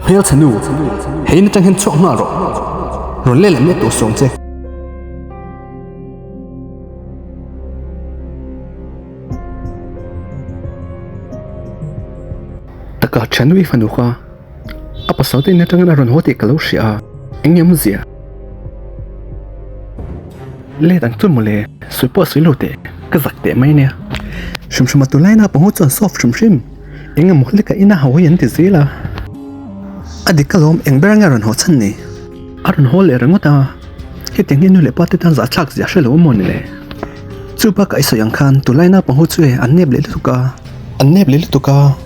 Hmelchhe nu, hei in atang hian chhuak nghal rawh. Rawn leh leh miah tawh suang che. Taka thiannu i fanu kha a pasal te in atangin a rawn haw tih ka lo hria a, eng nge awmzia? Let ang chu mawle, sawi pawh a sawi lo teh, ka zak teh mai ania. Hrim hrim a tunlai naupang ho chuan soft hrim hrim, eng emaw hlek a ina ho hi an ti zel a. A dik alawm, eng ber ange a rawn haw chhan ni? A rawn haw leh ringawt a, hetiang hi nu leh pa te tan zahthlak zia hre lo maw ni le? Chu bakah i sawi ang khan tunlai naupang ho chu e an nep leh lutuk a. An nep leh lutuk a,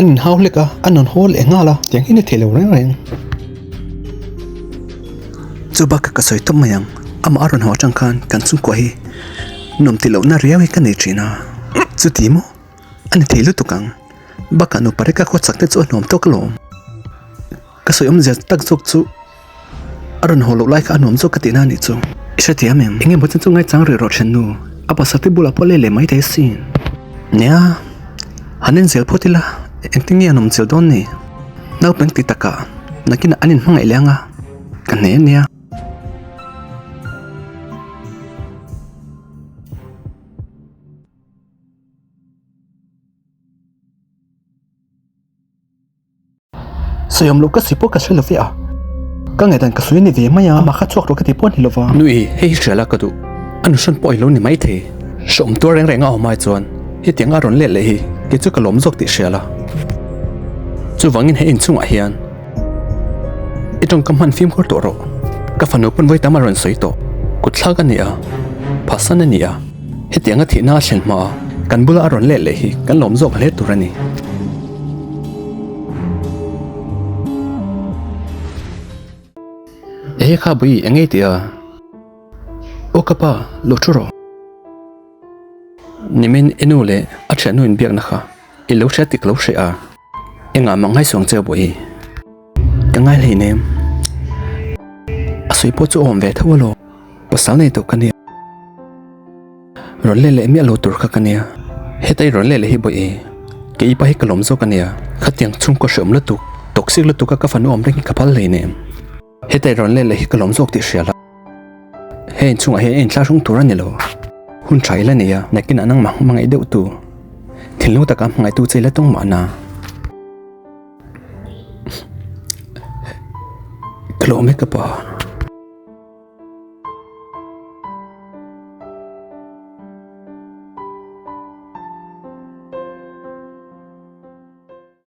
an inhau hlek a, an rawn haw leh nghal a, tiang hi ni thei lo reng reng. Chu bakah ka sawi tawp mai ang, amah a rawn haw atang khan kan chhungkua hi nuam tih lohna riau hi ka nei thin a, chuti maw? A ni thei lutuk ang, bakah nupa reka khaw chak te chu a nuam tawk alawm. Ka sawi awmzia tak zawk chu a rawn haw loh lai kha a nuam zawk ka tihna a nih chu. I hrethiam em? Enge maw chan chu ngaichang rih rawh thiannu, a pasal te bulah pawh leh leh mai thei asin. Nia, han en zel phawt ila, engtin nge a nawm zel dawn ni? Naupang ti takah nakinah an inhmangaih leh ang a, ka hne ania. Sawiawm loh ka si pawh ka hre lo ve a, ka ngaihdan ka sawi a ni ve mai a, amah kha chhuak rawh ka ti pawh a ni lo va. Nui, hei hi hria la ka duh, a nuhrawn pawh i lo ni maithei. Hreawm tuar reng reng a awm ai chuan hetiang a rawn let leh hi kei chu ka lawm zawk tih hria la. Chuvangin he inchungah hian i tawngkam hman fimkhur tawh rawh. Ka fanu pawn vawi tam a rawn sawi tawh, kutthlak a ni a, phasan a ni a. Hetianga thihna a thlen hmaa kan bula a rawn let leh hi kan lawm zawk hle tur a ni. Ehe kha bui eng ei tih a? Aw ka pa, lo thu rawh. Nimin i nu leh a thiannu inbiakna kha i lo hria tih ka lo hre a. Engah mah ngaisuang che bui? Ka ngai hleinem. A sawi pawh chu a awm ve tho alawm. Pasal nei tawh ka nia. Rawn let leh miah lo tur kha ka nia. Heta i rawn let leh hi bawih e. Kei pa hi ka lawm zawk a nia. Khatiang chhungkaw hreawm lutuk, toxic lutuk a ka fanu awm reng hi ka phal hleinem. Heta i rawn let leh hi ka lawm zawk tih hria la. He inchhungah hian i inthlahrung tur a ni lo. Hun tha ila nei a, nakinah nangmah hmangaih deuh tu, thinlung taka hmangaihtu che ila tawng mahna. Ka lawm e ka pa.